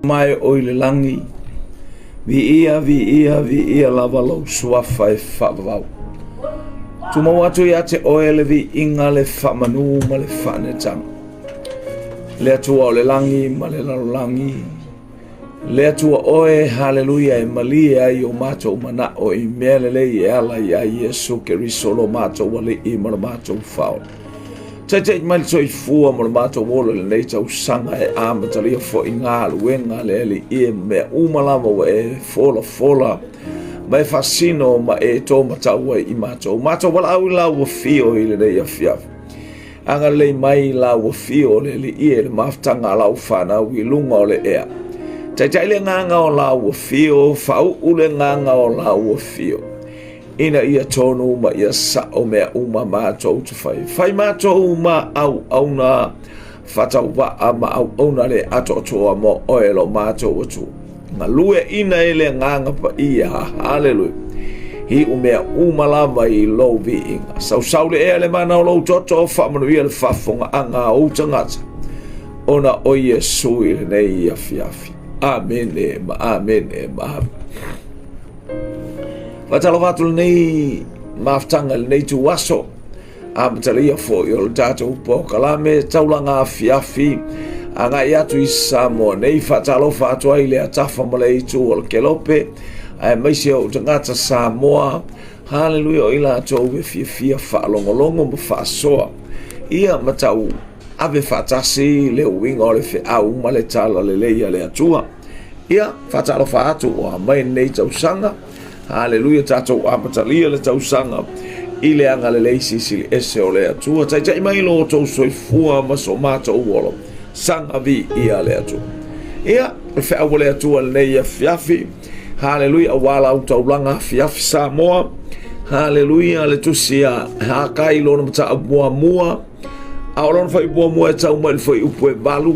Mae o i le lagi, viia, viia, viia lava lou suafa e faavavau. Tumau atu ia te oe le viiga, le faamanu ma le faanetaga. Le Atua o le lagi ma le lalolagi, Le Atua oe, haleluia, e malie ai o matou manao i mea lelei e ala iā Iesu Keriso lo matou Alii ma lo matou Faaola. Taitai mai le soifua ma lo matou ola i lenei tausaga e amatalia foi galuega a le Alii e mea uma lava ua e folafola ma e faasino ma e tōmatau ai i matou. Matou valaau i lau afio i lenei afiafi. Agalelei mai lau afio o le Alii e le mafutaga a lau fanau i luga o le ea. Taitai le agaga o lau afio, faauu le agaga o lau afio, ina ia tonu ma ia sao mea uma matou te fai. Fai matou ma auauna faatauvaa ma auauna le atoatoa mo oe lo matou Atua. Galueaiina e le Agaga Paia. Haleluia. Iu mea uma lava i lou viiga. Sausau le ea le mana o lou toto, faamanuia le faafofogaaga a ou tagata, ona o Iesu i lenei afiafi. Amene ma amene ma amene. Faatalofa atu lenei mafutaga i lenei tuaso. Amatalia foi o le tatou polokalame taulaga afiafi agai atu i Samoa nei. Faatalofa atu ai le atafa ma le itu o le kelope aemaise o tagata Samoa. Haleluia, o i latou e fiafia faalogologo ma faasoa ia ma tau ave faatasi le uiga o le feau ma le tala lelei a le Atua. Ia, faatalofa atu ua mai lenei tausaga. Haleluia, tatou amatalia le tausaga i le agalelei silisili ese o le Atua. Taitai mai lo outou soifua ma so matou ola. Saga viia le Atua. Ia, le feau a le Atua lenei afiafi. Haleluia, aua lau taulaga afiafi Samoa. Haleluia, le tusi a Hakai lona mataupu muamua. A o lona fuaiupu muamua e tau mai le fuaiupu e 8.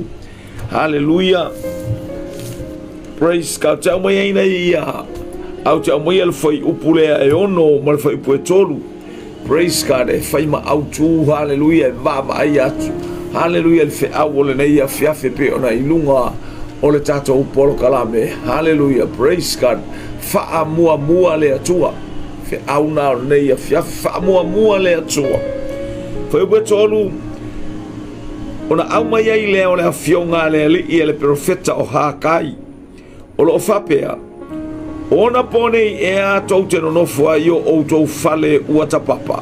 Haleluia. Praise God. Te aumai ai nei ia. Au te aumai le fuaiupu lea e 6 ma le fuaiupu e 3. Praise God. E fai ma autu. Haleluia. E vaavaai atu. Haleluia. Le feau o lenei afiafi e pei ona i luga o le tatou polokalame. Haleluia. Praise God. Faamuamua le Atua. Feau na o lenei afiafi. Faamuamua le Atua. Fuaiupu e 3. Ona aumai ai lea o le afioga a le alii e le perofeta o Hakai, o lo o faapea, O ona po nei ea tou te nonofo ai i o outou fale ua tapapa,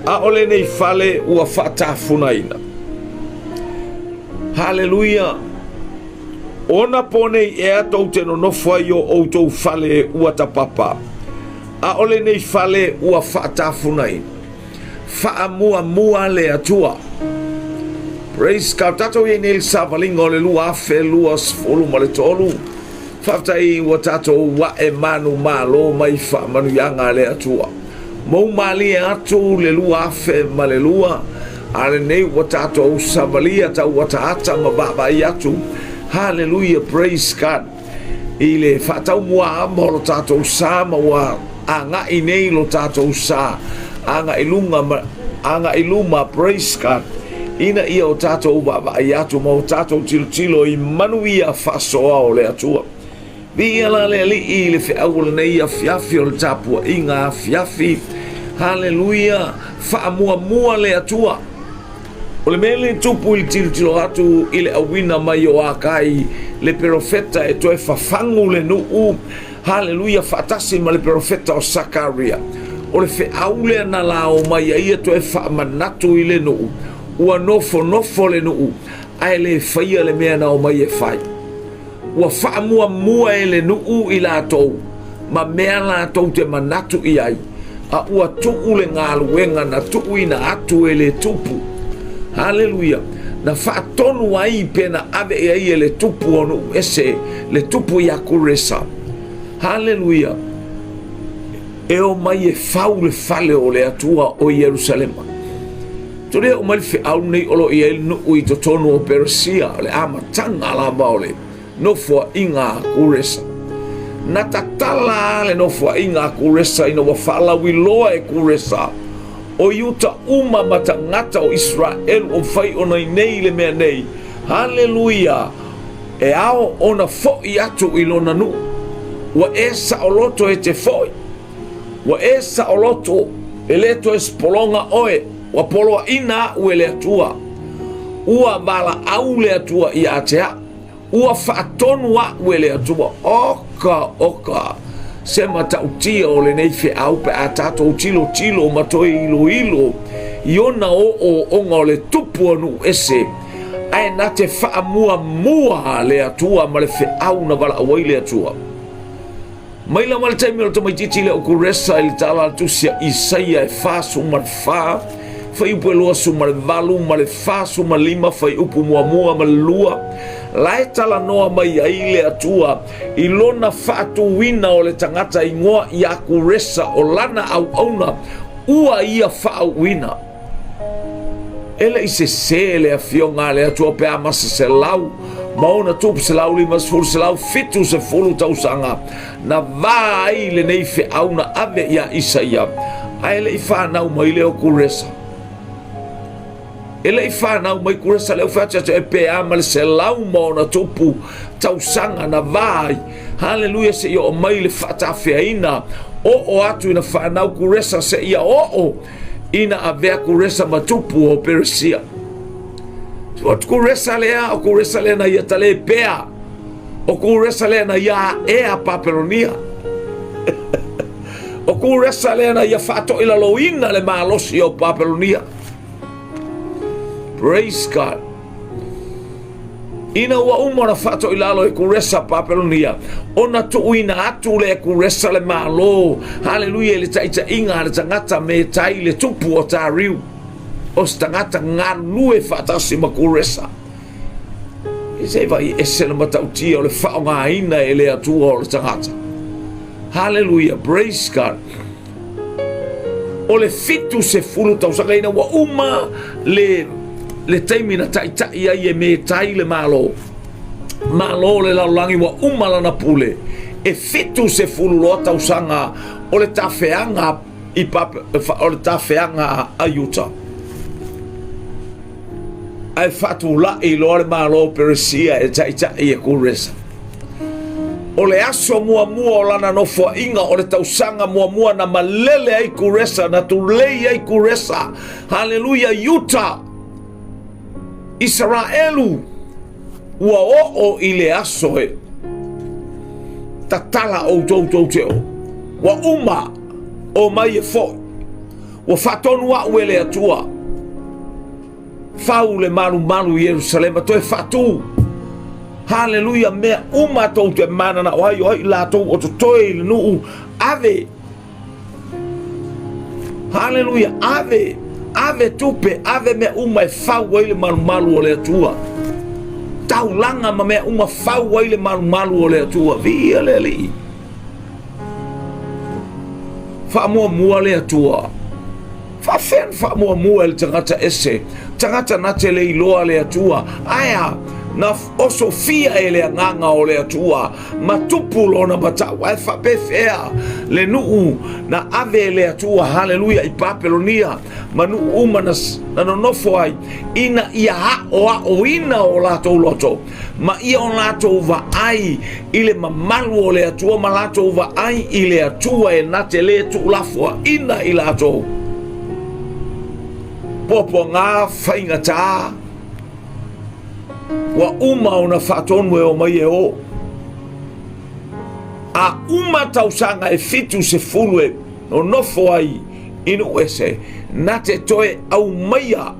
a o lenei fale ua faatafunaina. Haleluia! O ona po nei ea tou te nonofo ai i o outou fale ua tapapa, a o lenei fale ua faatafunaina. Faamuamua le Atua. Praise God. Tatou i ai nei le savaliga o le 2023. Faafetai ua tatou ae manu malo mai faamanuiaga a le Atua. Mou malie atu le 2002, a lenei ua tatou savalia tau ataata ma vaavaai atu. Hallelujah, praise God. I le faataumuaama o lo tatou sa ma ua agai nei lo tatou sa agai luga ma agai luma, praise God, ina ia o tatou vaavaai atu ma o tatou tilotilo i manuia faasoa o le Atua. Viia la le Alii i le feau o lenei afiafi o le tapuaiga afiafi. Haleluia, faamuamua le Atua. O le mea lea e tupu i le tilotilo atu i le auina mai o Akai le perofeta e toe fafagu le nuu, haleluia, faatasi ma le perofeta o Sakaria. O le feau lea na lao mai ai e toe faamanatu i le nuu, ua nofonofo le nuu, ae le faia le mea na omai e fai. Ua faamuamua e le nuu i latou ma mea latou te manatu i ai, a ua tuu le galuega na tuuina atu e le tupu. Haleluia! Na faatonu ai pe na ave i ai e le tupu o nuu ese le tupu ia Kuresa. Haleluia! E o mai e fau le fale o le Atua o Ierusalema. Tole o mai le feau nei o lo o i ai le nuu i totonu o Peresia, o le amataga lava o le nofoaiga a Kuresa. Na tatala le nofoaiga a Kuresa ina ua faalauiloa e Kuresa o Iuta uma ma tagata o Iseraelu o mafai ona i nei le mea nei. Haleluia! E ao ona foʻi atu i lona nuu. Ua e saoloto e te foʻi. Ua e saoloto, e le toe pologa oe, ua poloaʻina aʻu e le Atua. Ua valaau le Atua ia te aʻu. Ua faatonu aʻu e le Atua. Oka, oka, se matautia o lenei feau pe a tatou tilotilo ma toe iloilo i ona ooooga o le tupu o nuu ese, ae na te faamuamua le Atua ma le feau na valaau ai le Atua. Mai lava le taimi o le tamaitiiti lea o Kuresa i le tala a le tusi a Isaia e 44, fuaiupu e 28 ma le 45, fuaiupu muamua ma le lua, la e talanoa mai ai le Atua i lona faatuina o le tagata igoa ia Kuresa o lana auauna ua ia faauuina. E le i sesē le afioga a le Atua pe a ma se 150, 170 tausaga na vā ai lenei feau na ave iā Isaia, ae le i fanau mai lea o Kuresa. E le i fanau mai Kuresa lea ua fai atu e pe a ma le 100+ tausaga na vā ai. Haleluia, seia oo mai le faatafeaina, oo atu ina fanau Kuresa seia oo ina avea Kuresa ma tupu o Peresia. O Kuresa lea, o Kuresa lea na ia tale pea. O Kuresa lea na ia aea Papelonia. O Kuresa lea na ia faatoilaloina le malosi o Papelonia. Praise God. Ina ua uma ona faatoilalo e Kuresa Papelonia, ona tuuina atu lea e Kuresa le Malo, haleluia, i le taitaiga a le tagata Metai, le tupu o Tariu, o se tagata galulue faatasi ma Kuresa. Se i vaai ese le matautia o le faaaogaina e le Atua o le tagata. Haleluia, praise God. O le 70 tausaga ina ua uma le le taimi na taitai ai e Metai le Malo. Malo le lalolagi ua uma lana pule. E 70 loa tausaga o le tafeaga i o le tafeaga a Iuta. Ae faatulai loa le Malo o Peresia e taitai e Kuresa. O le aso muamua o lana nofoaiga o le tausaga muamua na malele ai Kuresa, na tulei ai Kuresa. Haleluia, Iuta, Isaraelu, ua oo i le aso e tatala outou tou te o. Ua uma o mai e foʻi. Ua faatonu aʻu e le Atua. Fau le malumalu i Ierusalema, toe faatū. Haleluia, mea uma tou te mananao ai, o ai latou o totoe i le nuu, ave. Haleluia, ave, ave tupe, ave mea uma e fau ai le malumalu o le Atua. Taulaga ma mea uma fau ai le malumalu o le Atua. Viia le Alii. Faamuamua le Atua. Faafea na faamuamua e le tagata ese, tagata na te le iloa le Atua, ae a, na osofia e le Agaga o le Atua, ma tupu lona matau, ae faapefea le nuu na ave e le Atua, haleluia, i Papelonia, ma nuu uma na, na nonofo ai, ina ia aʻoaʻoina o latou loto, ma ia o latou vaai i le mamalu o le Atua ma latou vaai i le Atua e na te lē tuulafoaʻina i latou. Puapuagā faigata ua uma ona faatonu e omai e o. A uma tausaga e 70 e nonofo ai i nuu ese, na te toe aumaia.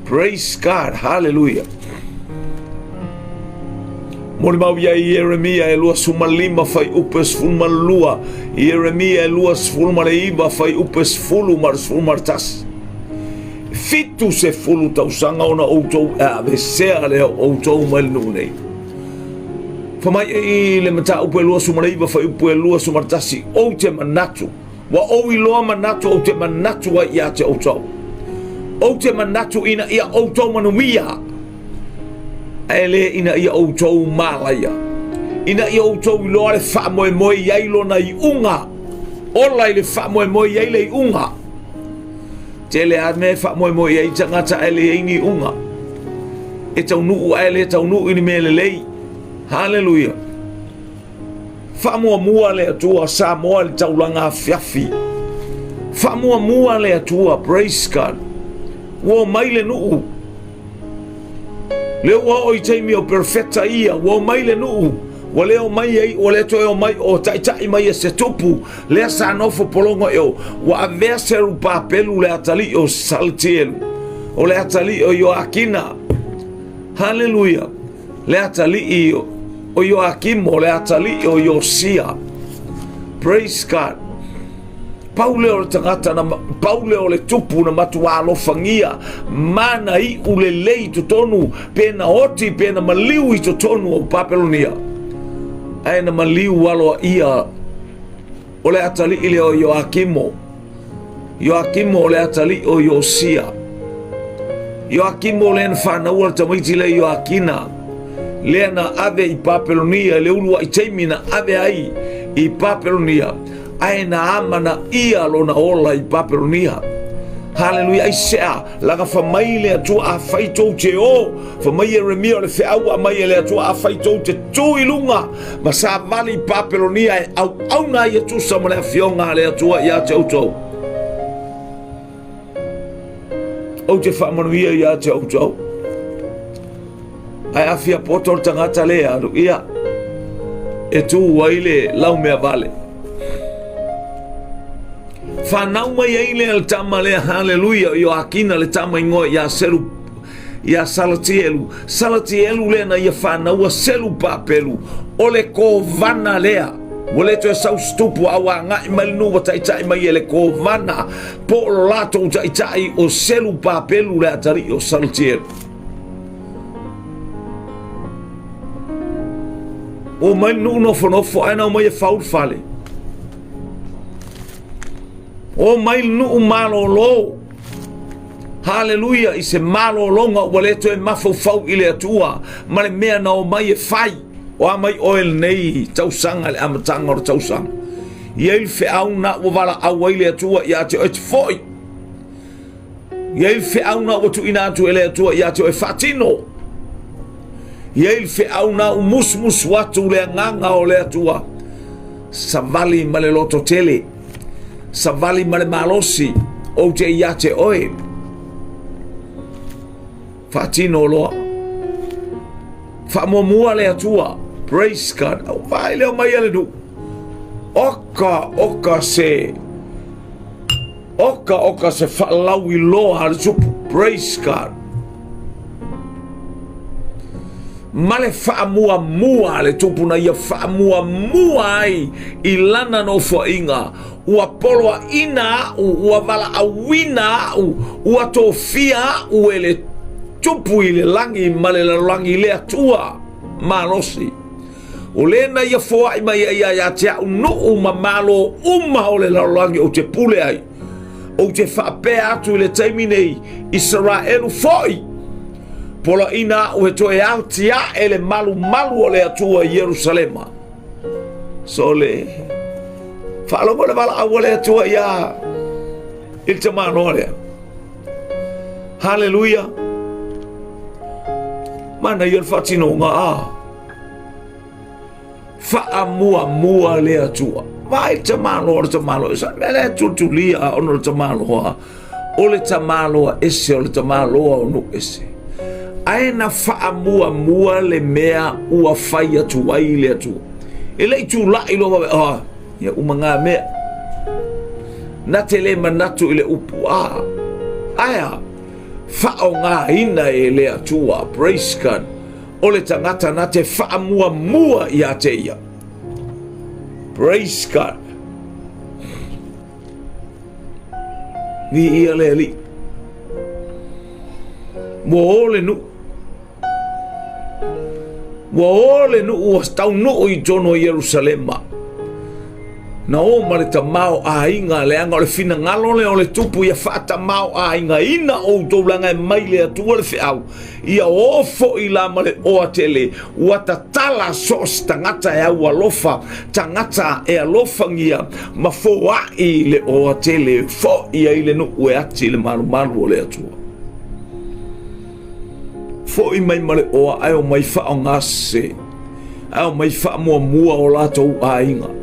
Praise God, hallelujah. Molimau ia i Ieremia e 25 fuaiupu e 12, Ieremia e 29 fuaiupu e 10 ma le 11. 70 tausaga ona outou e avesea lea o outou mai le nuu nei. Fai mai i le mataupu e 29 fuaiupu e 21, ou te manatu Ua ou iloa manatu ou te manatu ai ia te outou. Ou te manatu ina ia outou manuia, ae le ina ia outou malaia. Ina ia outou iloa le faamoemoe i ai lona iuga. Ola i le faamoemoe i ai le iuga. Tele a mea e faamoemoe i ai tagata ae leai ni iuga. E taunuu ae le taunuu i ni mea lelei. Haleluia. Faamuamua le Atua Samoa i le taulaga afiafi. Faamuamua le Atua, praise God. Ua omai le nuu. Lea ua oo i taimi o perofeta ia, ua omai le nuu. Ua le omai ai, ua le toe omai o taitai mai e se tupu, lea sa nofo pologo e o, ua avea Serubabelu le atalii o Saltielu, o le atalii o Ioakina. Haleluia! Le atalii o Ioakimo, le atalii o Iosia. Praise God. Pau lea o le tagata na, pau lea o le tupu na matua alofagia ma na iu lelei i totonu, pe na oti, pe na maliu i totonu o Papelonia. Ae na maliu aloaia o le atalii lea o Ioakimo. Ioakimo o le atalii o Iosia. Ioakimo lea na fanaua le tamaiti lea Ioakina, lea na ave i Papelonia i le uluai taimi na ave ai i Papelonia, ae na amanaia lona ola i Papelonia. Haleluia, aisea, laga fa mai le Atua afai tou te o, fa mai Ieremia o le feau ua aumai e le Atua afai tou te tu i luga ma savali i Papelonia e auauna ai e tusa ma le afioga a le Atua ia te outou. Ou te faamanuia ia te outou. Ae afia poto le tagata le alu, ia, e tu ai le laumea vale. Whanau mai ai lea le tama lea, haleluia, o Ioakina le tama ingoa ia Seru, ia Salatielu. Salatielu lea na ia whanaua Selu Papelu, o le kovana lea. Ua le toe sau se tupu a ua agai mai le nuu ua taitai mai e le kovana po o lo latou taitai o Selu Papelu le atalii o Salatielu. Ua omai le nuu nofonofo ae na omai e fau le fale. Omai le nuu malolo. Haleluia i se malologa ua le toe mafaufau i le Atua ma le mea na omai e fai. O a mai oe lenei tausaga i le amataga o le tausaga. I ai le feau na ua valaau ai le Atua ia te oe te foi. I ai le feau na ua tuuina atu e le Atua ia te oe faatino. I ai le feau na ua musumusu atu le agaga o le Atua. Savali ma le loto tele. Savali ma le malosi. Ou te ia te oe. Faatino loa. Faamuamua le Atua. Praise God. Au vai leo mai a le nuu. Oka, oka se. Oka, oka se faalauiloa a le tupu. Praise God. Ma le faamuamua a le tupu na ia faamuamua ai i lana nofoaiga, ua poloaina au, ua valaauina au, ua tofia au e le tupu i le lagi ma le lalolagi le Atua malosi. O le na ia foai mai ai ia ia te au nuu ma malo uma o le lalolagi ou te pule ai. Ou te faapea atu i le taimi nei, Isaraelu foi! Poloaina au e toe atiae le malumalu o le Atua i Ierusalema. Sole, faalogo le valaau a le Atua ia i le tamaloa lea. Haleluia! Manaia le faatinoga a. Faamuamua le Atua. Vaai le tamaloa, le tamaloa. Sa mea lea tulitulia ona o le tamaloa. O le tamaloa ese, o le tamaloa o nuu ese. Ae na faamuamua le mea ua fai atu ai le Atua. E le i tulai loa vave, oh, ia uma ngā mea. Na te le manatu i le upu, ah, ae a, faaaogaina e le Atua, praise God, o le tagata na te faamuamua ia te ia. Praise God. Viia le Alii. Ua o le nuu. Ua o le nuu ua taunuu i totonu o Ierusalema. Na o ma le tamaoaiga, leaga o le finagalo lea o le tupu ia faatamaoaigaina outou leaga e mai le Atua le feau. Ia o foi la ma le oa tele, ua tatala so o se tagata e aualofa, tagata e alofagia ma foai le oa tele, foi ai le nuu e ati i le malumalu o le Atua. Foi mai ma le oa ae omai faaaoga se. Ae omai faamuamua o latou aiga.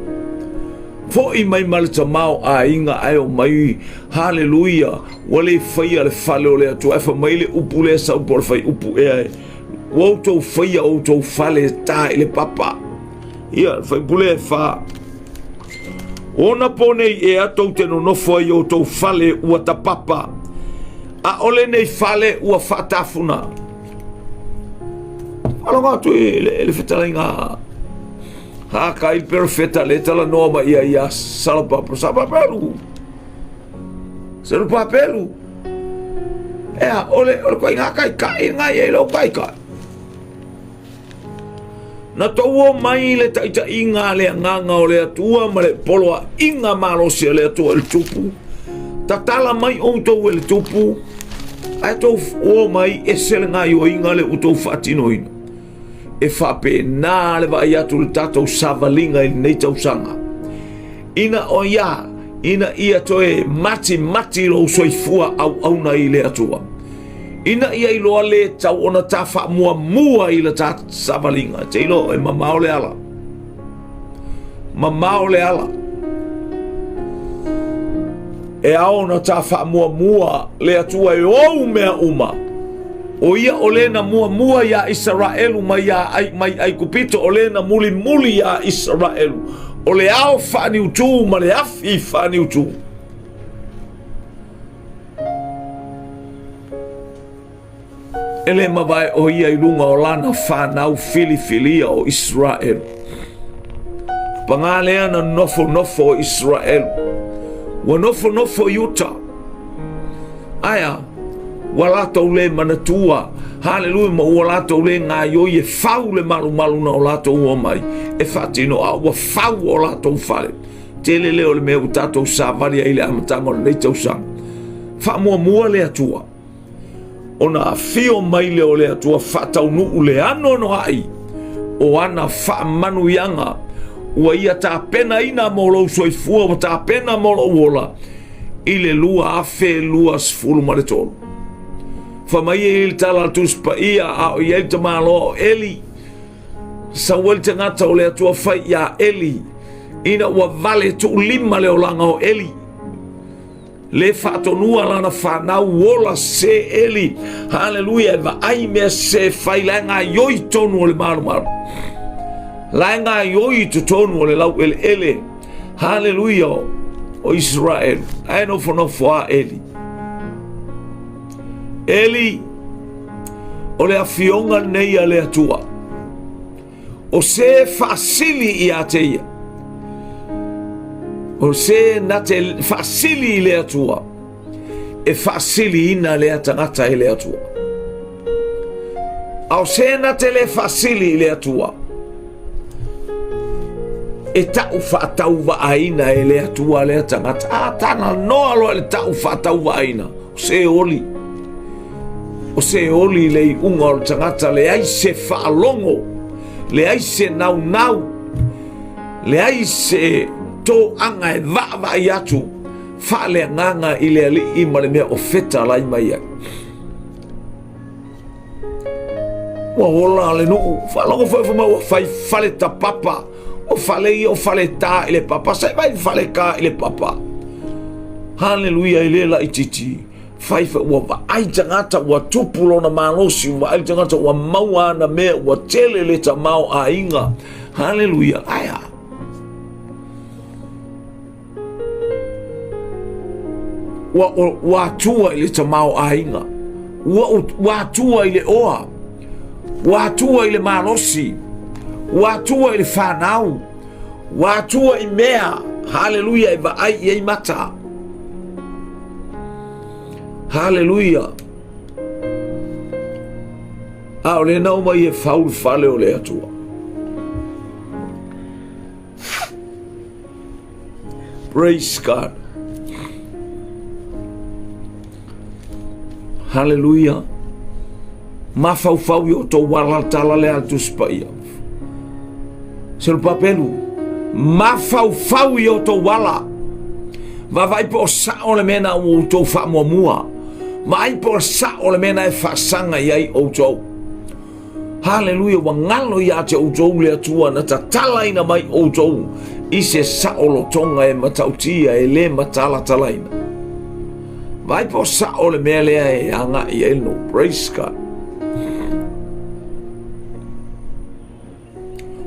Foi mai ma le tamaoaiga ae omai, haleluia, ua le faia le fale o le Atua. Ae fai mai le upu lea sau po o le faiupu ea e, ua outou faia outou fale e ta i le papa. Ia, le faiupu lea e fa. Ona po nei ea tou te nonofo ai i outou fale ua tapapa, ʻaʻole nei fale ua faatafuna. Faalogo atu i le, le fetalaiga Hakai perofeta le talanoa mai ia ia Salapapa, Salapapelu. Salapapelu. Ea, o le, o le koiga kai kai ngai e lou kai kai. Na tou omai i le taitaiga a le Agaga o le Atua ma le poloaiga malosi a le Atua i le Tupu. Tatala mai outou e le Tupu, ae tou omai ese le gaioiga le ua tou faatinoina. E faapena le vaai atu i le tatou savaliga i lenei tausaga. Ina o ia, ina ia toe matimati lou soifua auauna i le Atua. Ina ia iloa le tau ona ta faamuamua i la ta savaliga. Te iloa e mamao le ala. Mamao le ala. E ao ona ta faamuamua le Atua e ou mea uma. O ia o le na muamua iā Isaraelu mai iā ai mai Aikupito, o le na mulimuli iā Isaraelu. O le ao faaniutū ma le afi faaniutū. E le mavae o ia i luga o lana whanau filifilia o Israel. Pagā lea na nofonofo o Israel. Ua nofonofo i uta. Aia, ua latou le manatua, haleluia, ma ua latou le gaioi e fau le malumalu na o latou omai e faatino, a ua fau o latou fale. Tele lea o le mea ua tatou savali ai i le amataga o lenei tausaga. Faamuamua le Atua. Ona afio mai lea o le Atua faataunuu le anoanoai o ana faamanuiaga ua ia tapenaina mo lou soifua, ua tapena mo lou ola i le 2023. Fai mai ai le tala a le Tusi Paia a o i ai le tamaloa o Eli, Sau ai le tagata o le Atua fai iā Eli, ina ua vale tuulima le olaga o Eli. Le faatonua lana whanau ola se Eli. Haleluia, e vaai mea se fai la e gaioi tonu o le malumalu. La e gaioi totonu o le laueleele. Haleluia o Israel. Ae nofonofo a Eli. Eli, o le afioga lenei a le Atua, o se faasili ia te ia, o se na te faasili i le Atua, e faasiliina lea tagata e le Atua. A o se na te le faasili i le Atua, e ta'u faatauvaaina e le Atua lea tagata. A talanoa loa i le ta'u faatauvaaina, o se oli. O se oli le iuga o le tagata, leai se faalogo, leai se naunau, leai se toaga e vaavaai atu faaleagaga i le Alii ma le mea o feta lai mai ai. Ua ola le nuu, faalogo foi fai mai ua fai fale tapapa, o fale ia o fale tā i le papa, se vai fale kā i le papa. Haleluia e le laitiiti. Fai fai ua vaai tagata ua tupu lona malosi, ua vaai tagata ua maua ana mea, ua tele le tamaoaiga. Haleluia. Ae a? Ua, ua atua i le tamaoaiga, ua, ua atua i le oa, ua atua i le malosi, ua atua i le whanau, ua atua i mea, haleluia, e vaai i ai mata. Haleluia. A o le nau mai e fau le fale o le Atua. Praise God. Hallelujah. Mafaufau i o tou ala tala le a le Tusi Paia. Serubabelu, mafaufau i o tou ala. Vaavaai po o sao le mea na ua outou faamuamua. Vaai po o sao le mea na e faasaga i ai outou. Haleluia, ua galo iā te outou le Atua na tatalaina mai outou i se saolotoga e matautia e le matalatalaina. Vaai po o sao le mea lea e agai ai le Praise God.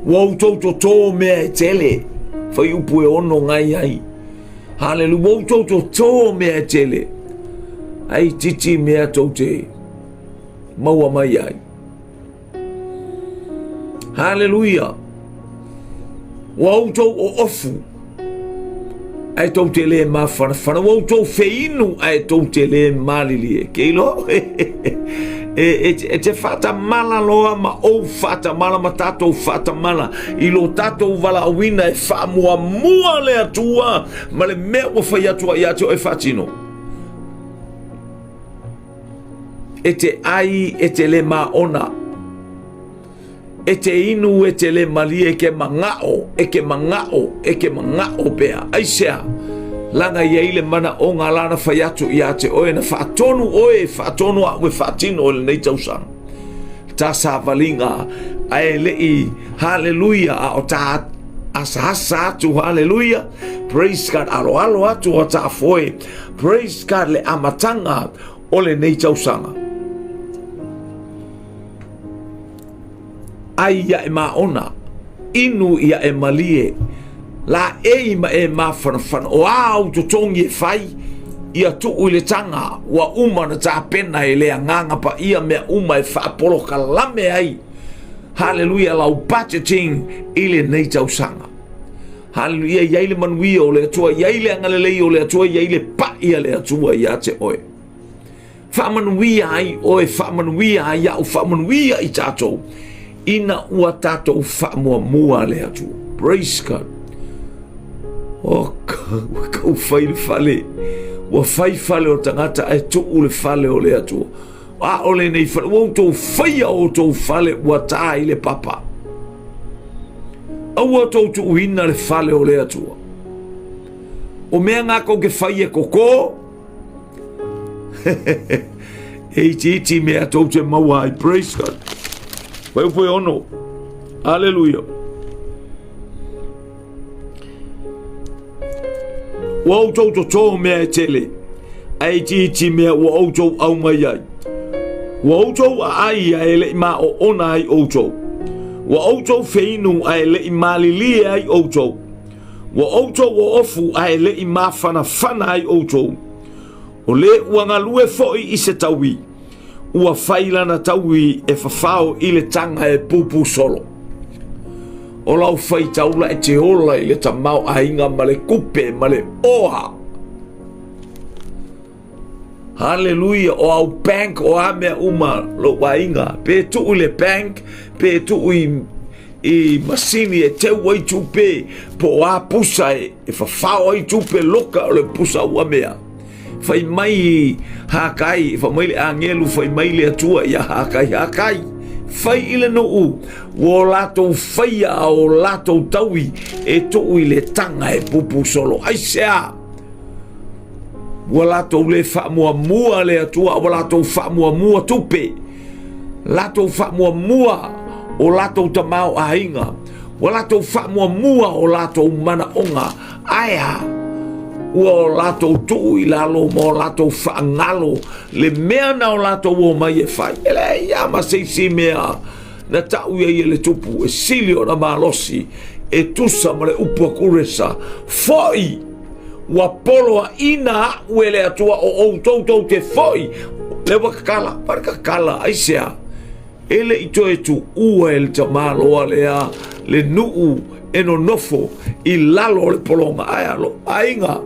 Ua outou totō mea e tele, fuaiupu e 6 gai ai. Haleluia, ua outou totō mea e tele, ae itiiti mea tou te maua mai ai. Haleluia! Ua outou oofu, ae tou te lē mafanafana. Ua outou feinu, ae tou te lē malilie. Ke iloa oe, e, e te faatamala loa ma ou faatamala ma tatou faatamala i lo tatou valaauina e faamuamua le Atua ma le mea ua fai atu ai ia te oe faatino. E te ai, e te le maona. E te inu, e te le malie, e ke manaʻo, e ke manaʻo, e ke manaʻo pea. Aisea? Laga i ai le manaʻoga lana fai atu iā te oe na faatonu oe, faatonu a'u e faatino i lenei tausaga. Ta savaliga, ae leʻi, haleluia, a o ta asahasa atu, haleluia, praise God, aloalo atu o ta foe, Praise God le amataga o lenei tausaga. Ai ia e maona, inu ia e malie, laei ma e mafanafana, o a au totogi e fai, ia tuu i le taga, ua uma na tapena e le Agaga Paia mea uma e faapolokalame ai, haleluia, lau budgeting i lenei tausaga. Haleluia, i ai le manuia o le Atua, i ai le agalelei o le Atua, i ai le pai a le Atua iā te oe. Faamanuia ai oe, faamanuia ai au, faamanuia i tatou, ina ua tatou faamuamua le Atua. Praise God. Oh, ua kau fai le fale, ua fai fale o tagata ae tuu le fale o le Atua. ʻAʻole nei fale, ua outou faia o outou fale ua tā i le papa. Aua outou tuuina le fale o le Atua. O mea ngā kou ke fai e koko, e iti iti mea tou te maua ai. Praise God. Fuaiupu e 6. Aleluia. Ua outou totō mea e tele, ae itiiti mea ua outou aumai ai. Ua outou aai ae leʻi maoona ai outou. Ua outou feinu ae leʻi malilie ai outou. Ua outou oofu ae leʻi mafanafana ai outou. O le ua galue foʻi i se tauī, ua fai lana taui e fafao i le taga e pupū solo. O lau faitaula e te ola i le tamaoaiga ma le kupe ma le oa. Haleluia, o au bank o a mea uma lou aiga, pe tuu i le bank, pe tuu i, i masini e teu ai tupe, po o a pusa e, e fafao ai tupe loka o le pusa ua mea. Fai mai Hakai, fai mai le agelu, fai mai le Atua iā Hakai, Hakai, fai i le nuu, ua o latou faia a o latou taui e tuu i le taga e pupu solo. Aisea? Ua latou le faamuamua le Atua, ua latou faamuamua tupe, latou faamuamua o latou tamaoaiga, ua latou faamuamua o latou manaoga, Ae a? Ua o latou tuu i lalo ma o latou faagalo le mea na o latou omai e fai. E leai lava ma se isi mea na tau i ai e le tupu e sili ona malosi e tusa ma le upu a Kuresa, Foi! Ua poloaina aʻu e le Atua o outou tou te foi. Lea ua kakala, pale kakala, aisea? E le i toe tuua e le tamaloa lea le nuu e nonofo i lalo o le pologa. Ae a lou aiga,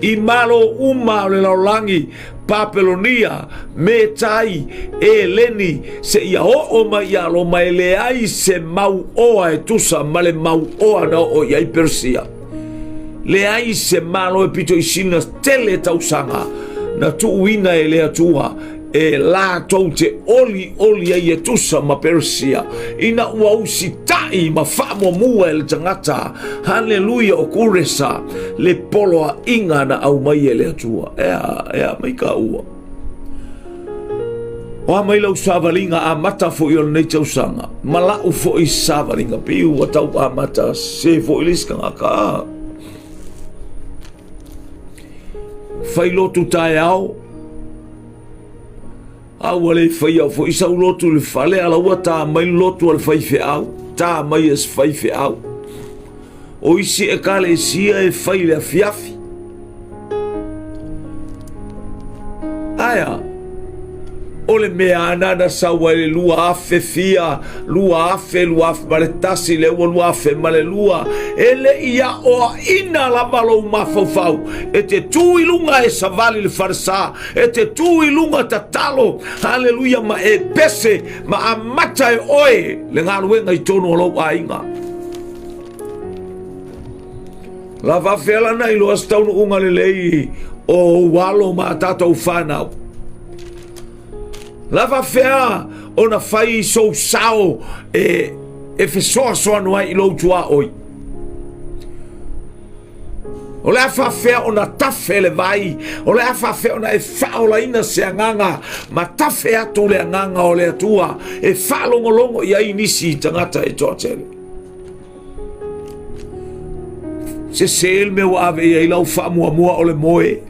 i malo uma o le lalolagi, Papelonia, Metai, Eleni, seia oo mai ia Roma e leai se mau oa e tusa ma le mau oa na oo i ai Persia. Leai se malo e pito i sina tele tausaga na tuuina e le Atua e latou te olioli ai e tusa ma Peresia, ina ua usitaʻi ma faamuamua e le tagata, haleluia, o Kuresa, le poloaiga na aumai e le Atua. E a, e a mai ka ua. O a mai lau savaliga amata foi o lenei tausaga, ma la'u foi savaliga, pei ua tau amata se foi le isi tagata. Fai lotu taeao, a ua le faia foi sau lotu i le fale, a la ua tā mai le lotu a le faifeau, tā mai e se faifeau. O isi ekalesia e fai i le afiafi. Ae a? O le mea ana na sau ai le 2000 fia, 2000, 2001, lea ua 2002, e le i aoaina lava lou mafaufau e te tu i luga e savali le falesa, e te tu i luga tatalo, haleluia, ma e pese, ma amata e oe le galuega i totonu o lou aiga. La faafefea la na iloa se taunuuga lelei o ou alo ma a tatou fanau? La faafefea ona fai sou sao e, e fesoasoano ai i lou tuaoi? O le a faafefea ona tafe le vai? O le a faafefea ona e faaolaina se agaga ma tafe atu le agaga o le Atua e faalogologo i ai nisi tagata e toatele? Sese le mea ua ave i ai lau faamuamua o le moe.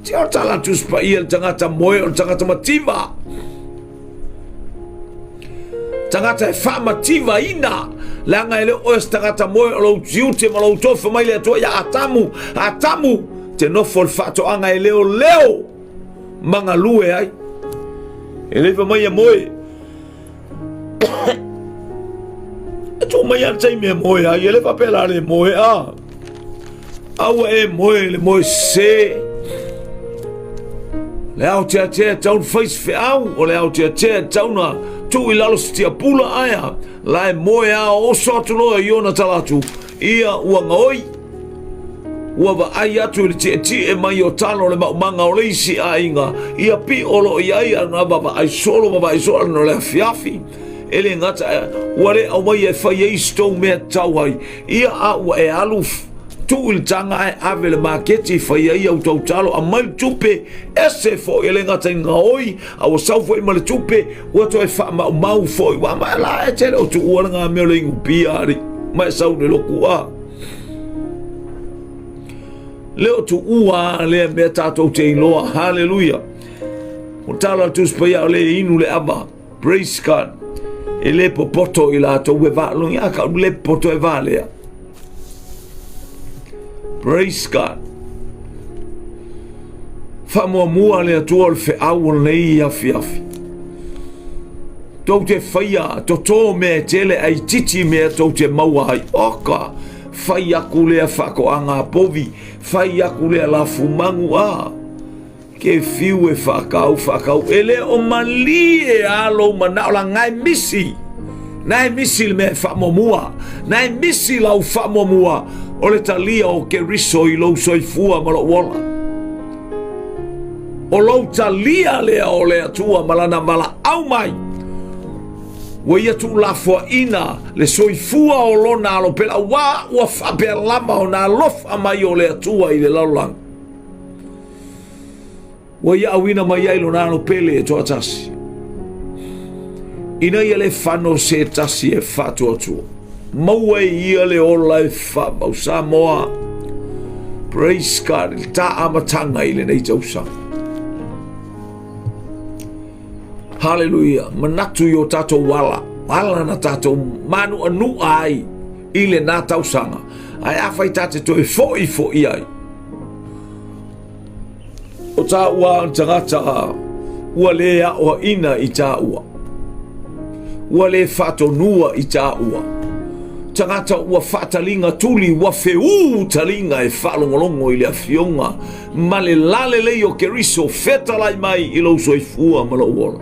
Te o tala Tusi Paia le tagata moe o le tagata mativa. Tagata e faamativaina leaga e le o oe se tagata moe o lou tiute ma lou tofa mai le Atua ia Atamu. Atamu te nofo le faatoaga e leoleo ma galue ai. E le fai mai e moe. E tuu mai a le taimi e moe ai, e le faapea la le moe a. Aua e moe le moe sese. Le ao teatea e tau na fai se feau, o le ao teatea e tau na tuu i lalo se tiapula aea, la e moe a oso atu loa i ona tala atu, ia ua gaoi. Ua vaai atu i le tietie mai o talo le maumaga o le isi aiga, ia pio lo i ai ana vaavaai solo vaavaai solo no le afiafi. E le gata ua le aumaia e fai ai se tou mea tatau ai, ia a ua e alu tuu i le taga ae ave le maketi e fai ai au tautalo, aumai le tupe, ese foi e le gata i gaoi, a ua sau foi ma le tupe, ua toe faamaumau foi, ua ma la e tele o tuua le ngā mea o le inupia ali, ma e sau le loku a. Le o tuua lea mea tatou te iloa, haleluia. O tala le Tusi Paia o le inu le ava. Praise God. E le popoto i latou e vaalongi, a ka le popoto e valea. Praise God. Faamuamua le Atua o le feau o lenei afiafi. Tou te faia toto mea e tele ai titi mea tou te maua ai. Oka, fai aku lea faatoaga a povi, fai aku lea lafumagu a. Ke fiu e faakau, faakau, e le o malie a lou manao la ngae misi. Nae misi le mea e faamuamua. Nae misi lau faamuamua o le talia o Keriso i lou soifua ma lou ola. O lou talia lea o le Atua ma lana valaau mai. Ua ia tuulafoaina le soifua o lona alo pele auā ua faapea lava ona alofa mai o le Atua i le lalolagi. Ua ia auina mai ai lona alo pele e toatasi, ina ia le fano se tasi e faatuatua. Maua e ia le ola e faamau Samoa. Praise God, i le tā amataga i lenei tausaga. Hallelujah. Manatu i o tātou ala, ala na tātou mānuʻanuʻa ai i lenā tausaga. Ae afai tā te toe foi foi ai. O tāua a tagata ua lē aoaina i tāua. Ua lē faatonua i tāua. Tagata ua faataliga tuli, ua feū taliga e faalogologo i le afioga ma le lalelei o Keriso fetalai mai i lou soifua ma lou ola.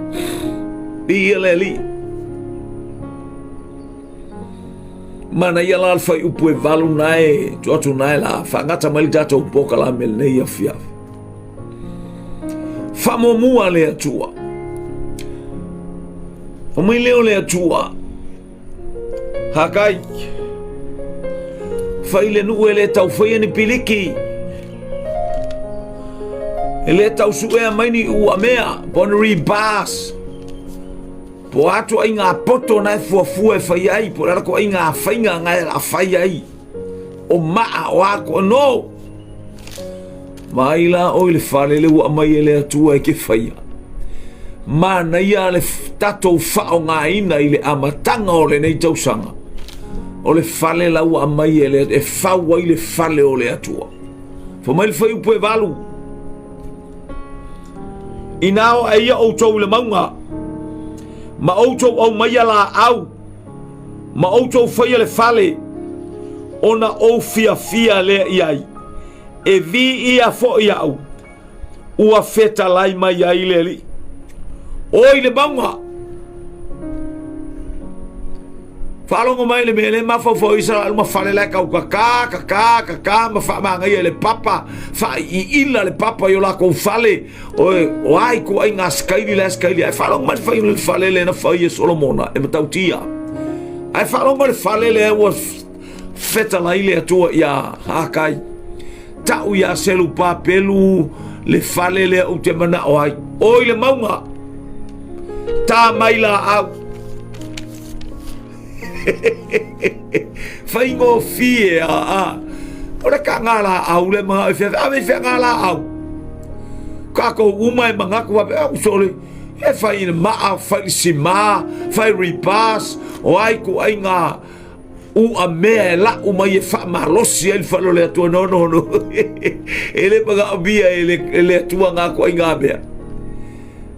Viia le Alii. Manaia la le fuaiupu e 8 nae tuu atu nae la faagata mai le tatou polokalame lenei afiafi. Faamuamua le Atua. Fai mai lea o le Atua. Hakai. Fai le nuu e le tau faia ni piliki. E le tau suea mai ni uamea, po ni rebars. Po a ituaiga poto na e fuafua e fai ai, po o le a le ituaiga faiga na e fai ai. O maa, o a ko, no! Vaai la oe i le fale le ua aumai e le Atua e te faia. Manaia le tatou faaaogaina i le amataga o lenei tausaga. O le fale la ua aumai e le e fau ai le fale o le Atua. Fai mai le fuaiupu e 8. Inā o ae ia outou i le mauga, ma outou aumaia laau, ma outou faia le fale, ona ou fiafia lea i ai, e viia foi au, ua fetalai mai ai le Alii. O i le mauga, Faalogo mai le mea le mafaufau i sa luma fale la kau kaka kaka kaka ma faamagaia i le papa faaiiila le papa i o lakou fale o, o ai ko ai ngā skaili la skaili ai faalogo mai le fai le fale le na fai e Solomona e matautia ai faalogo mai le fale le ua fetalai le Atua ia Hakai ta'u iā Selupapelu le fale lea ou te manao ai. O i le mauga, tā mai laau. Faigofie a a. O le ka ngā laau le manao i fea, ave i fea ngā laau. Kākou uma e manatu wape, au sole, e fai i le maa, fai i simā, fai repass, o ai ku ai ngā, Ua mea e lau mai e faamalosi ai le fale o le Atua. No, no, no. E le manaomia e le, e le Atua ngā ituaiga mea.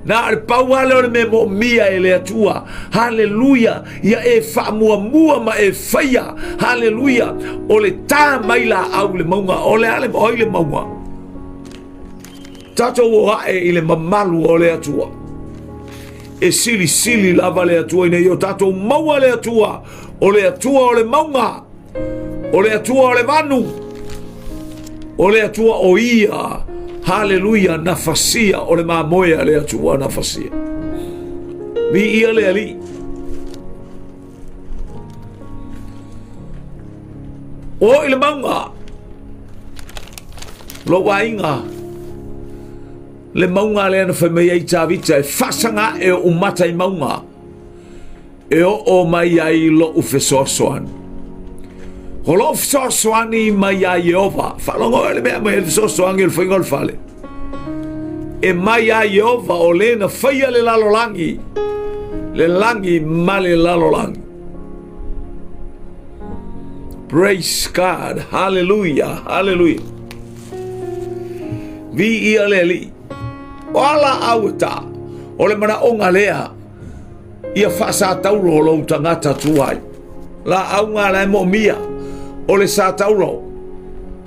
Na o le pau lava lea o le mea moomia e le Atua. Haleluia! Ia e faamuamua ma e faia. Haleluia! O le tā mai laau i le mauga. O le a le, o ai le mauga? Tatou o ae i le mamalu o le Atua. E silisili lava le Atua ina ia o tatou maua le Atua, o le Atua o le mauga, o le Atua o le vanu, o le Atua o ia, haleluia, na fasia o le mamoe a le Atua na fasia. Viia le Alii. O i le mauga, lou aiga, le mauga lea na fai mai ai Tavita e faasaga ae oʻu mata i mauga e oo mai ai loʻu fesoasoani. O loʻu fesoasoani mai iā Ieova. Faalogo oe le mea mai le fesoasoani o le faiga o le fale. E mai iā Ieova o le na faia le lalolagi, le lagi ma le lalolagi. Praise God. Hallelujah. Hallelujah. Viia le Alii. O a laau e tā, o le manaoga lea, ia faasataulo lou tagata tuai. Laau ngā la e moomia, o le sataulo.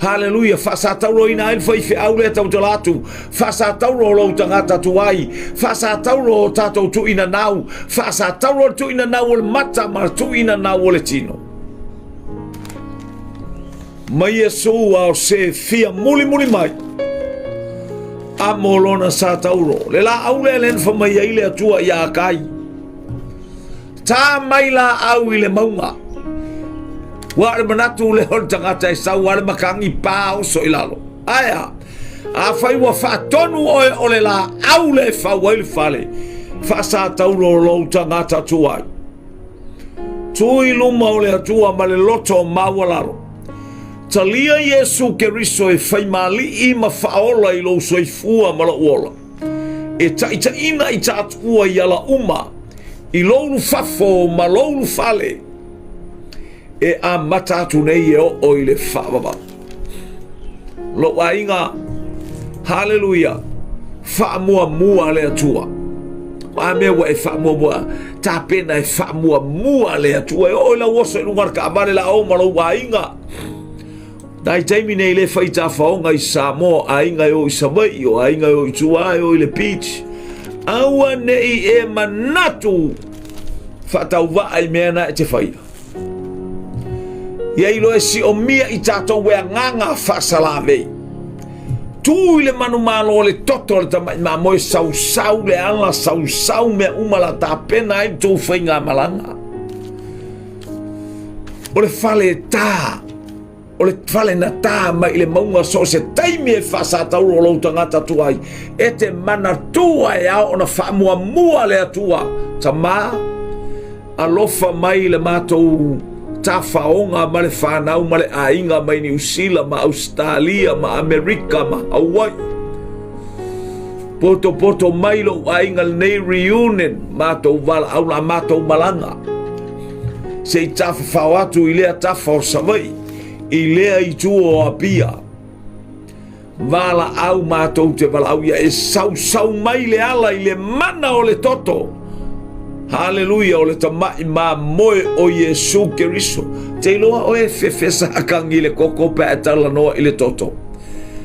Haleluia, faasatauloina ai le faifeau lea tautala atu, faasataulo lou tagata tuai, faasataulo o tatou tuuinanau, faasataulo le tuuinanau o le mata ma le tuuinanau o le tino. Mai Iesu a o se fia mulimuli mai, amo lona satauro. Le laau lea lea na fai mai ai le Atua ia Akai. Tā mai laau i le mauga. Ua o le manatu lea o le tagata e sau a le makangi pā oso i lalo. Ae a, afai ua faatonu oe o le laau lea e fau ai le fale, faasatauro lou tagata tuai. Tu i luma o le Atua ma le loto maualalo. Talia Iesu Keriso e faimaali'i ma faaola i lou soifua ma lou ola. E taitaiina i tatua i ala uma, i lou lufafo ma lou lufale. E amata atu nei e oo i le faavavau. Lou aiga, haleluia, faamuamua le Atua. O a mea ua e faamuamua, tapena e faamuamua le Atua. E oo i lau oso i luga o le taavale la o ma lou aiga. Nai taimi nei le fai tafaoga i Samoa, aiga e o i Savaii, o aiga e o i tua, e o i le beach. Aua nei e manatu faatauvaa i mea na e te faia. Ia iloa e siomia i tatou e agaga faasalavei. Tu i le manumalo o le toto o le tama'i mamoe, sausau le ala, sausau mea uma la tapena ai le tou faigamalaga. O le fale e tā. O le fale na tā mai i le mauga so o se taimi e faasatauro lou tagata tuai, e te manatua e ao ona faamuamua le Atua. Tama, alofa mai i le matou tafaoga ma le fanau ma le aiga mai Niu Sila ma Ausetalia ma Amerika ma Hawaii. Potopoto mai lou aiga lenei reunion, matou valaau la matou malaga. Se i tafafao atu i lea tafa o Savaii, i lea itu o Apia. Valaau matou te valaau ia e sausau mai le ala i le mana o le toto. Haleluia, o le tamaʻi mamoe o Iesu Keriso. Te iloa oe e fefesa akagi le koko pe a e talanoa i le toto.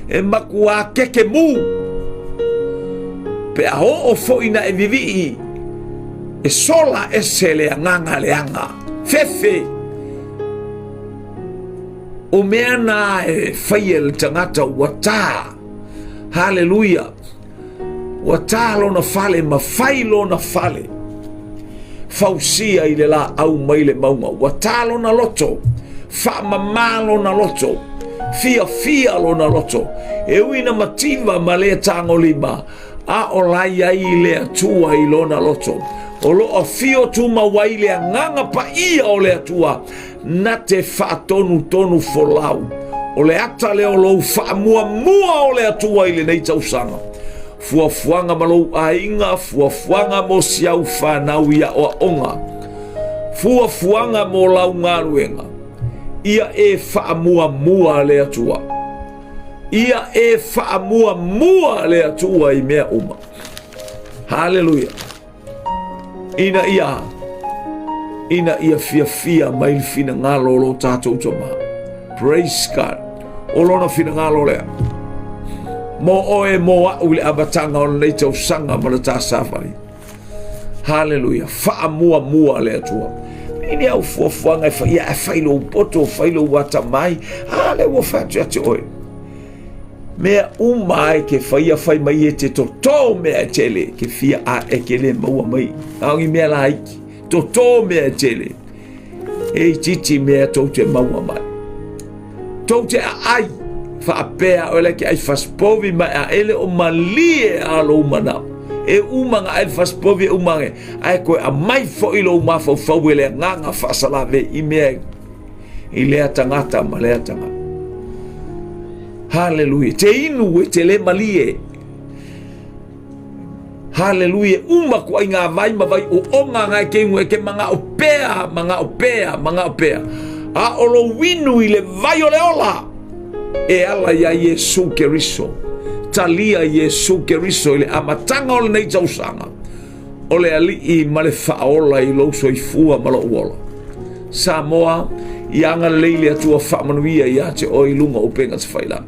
E makuā keke mū. Pe a oo foi na e vivii, e sola ese le agaga leaga. Fefe! O mea na e fai e le tagata ua tā. Haleluia! Ua tā lona fale ma fai lona fale. Fausia i le laau mai le mauga. Ua tā lona loto. Faamamā lona loto. Fiafia lona loto. E ui na mativa ma le tagolima, a o la i ai le Atua i lona loto. O lo o afio tumau ai le agaga paia o le Atua na te faatonutonu folau. O le ata lea o lou faamuamua o le Atua i lenei tausaga. Fuafuaga ma lou aiga, fuafuaga mo si au fanau i aoaoga, fuafuaga mo lau galuega. Ia e faamuamua le Atua. Ia e faamuamua le Atua i mea uma. Haleluia. Ina ia ina ia fiafia mai le finagalo o lo tatou Tama. Praise God. O lona finagalo lea. Mo oe mo a'u i le amataga o lenei tausaga ma le tāsāwhai. Haleluia. Faamuamua le Atua. I ni au fuafuaga e fai, ia e fai lou poto, fai lou atamai. A lea ua fai atu ia te oe. Mea uma ai ke faia fai mai e te totō mea e tele ke fia a e ke le maua mai. A o ni mea laiti. Totō mea e tele. E itiiti mea tou te maua mai. Tou te aai faapea oe lai ke ai fasipovi ma e aele o malie a lou manao. E uma na ai le fasipovi e uma ane, ae toe aumai foi lou mafaufau e le agaga faasalave i mea i lea tagata ma lea tagata. Haleluia. Te inu e te le malie. Haleluia. Uma ku ai ngā vai ma vai o onga ngai ke ingo e ke mangao pea, mangao pea, mangao pea. A o lo winu i le vai o le ola. E ala ia Iesu Keriso. Talia Iesu Keriso i le amataga o lenei tausaga. O le Alii ma le Faaola i lou soifua ma lou ola. Samoa, ia agalelei le Atua faamanuia ia te oe i luga o upega tafailagi.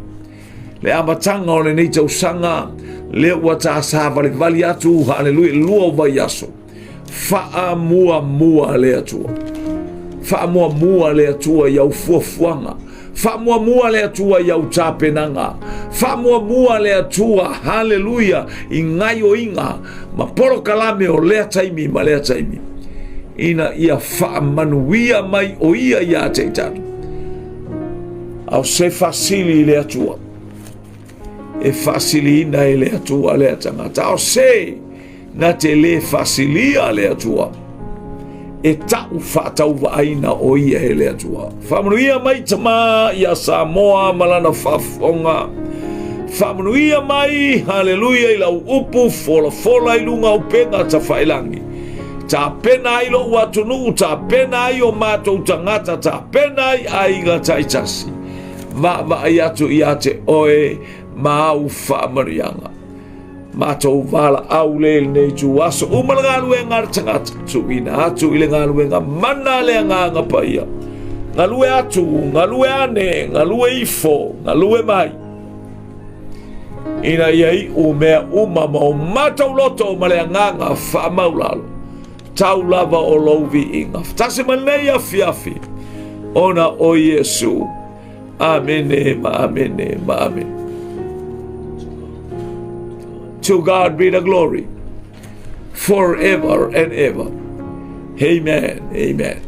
Le amataga o lenei tausaga, lea ua tāsāvalivali atu, haleluia, i lua o vaiaso. Faamuamua le Atua. Faamuamua le Atua i au fuafuaga. Faamuamua le Atua i au tapenaga. Faamuamua le Atua, haleluia, i gaioiga ma polokalame o lea taimi ma lea taimi, ina ia faamanuia mai o ia iā te i tatou. A o se faasili i le Atua, e faasiliina e le Atua lea tagata. A o se na te lē faasilia le Atua, e ta'u faatauvaaina o ia e le Atua. Faamanuia mai Tamā iā Samoa ma lana faafofoga. Faamanuia mai, haleluia, i lau upu folafola i luga o upega tafailagi. Tapena ai lo'u atunuu, tapena ai o matou tagata, tapena ai aiga taitasi. Vaavaai atu ia te oe ma au faamanuiaga. Matou valaau le i lenei ituaso uma le galuega a le tagata, tuuina atu i le galuega mana a le Agaga Paia. Galue atu, galue ane, galue ifo, galue mai, ina ia iu mea uma ma o matou loto ma le agaga faamaulalo, tau lava o lou viiga. Tasi ma lenei afiafi, ona o Iesu. Amene ma amene ma amene. To God be the glory forever and ever. Amen. Amen.